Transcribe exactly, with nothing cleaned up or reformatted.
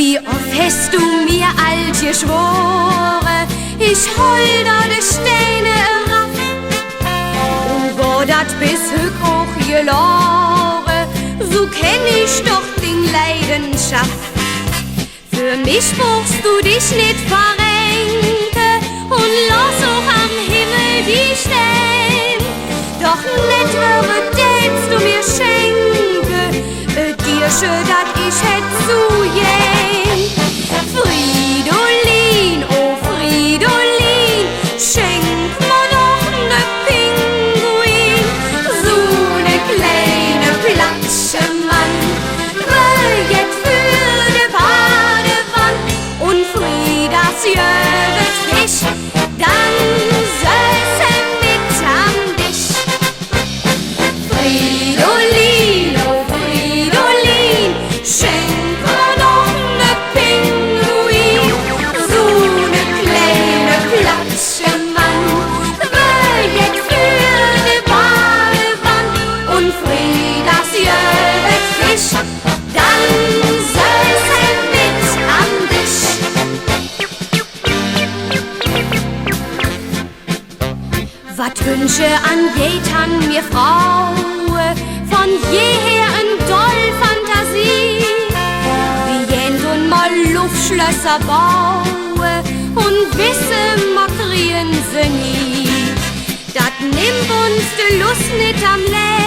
Wie off häs do mir ald geschwore, ich holl der de Steine erav. Un wor dat bes hügg och gelore, su kenn ich doch ding Leidenschaff. För mich bruchs do dich nit verrenke un loss och am Himmel die Stään. Doch nett wör et, dääts do mir schenke e Dierche, dat ich hätt su gään. Fridolin, o Fridolin, schenk mer doch ne Pinguin, su ne kleine Platschemann, wör jet för de Badewann. Un friedags jöv et Fesch, dann söß hä met am Desch. Fridolin, o Fridolin, schenk mer doch ne Pinguin, su ne kleine Platschemann, wör jet för de Badewann. Un friedags jöv et Fesch, dann söß hä met am Desch. Wat wünsche an jeder mir Frau, vun jeher en doll Fantasie. Wie gään dun mer Luffschlösser baue un wesse, mer krige se nie. Dat nimmp uns de Loss nit am Lääve.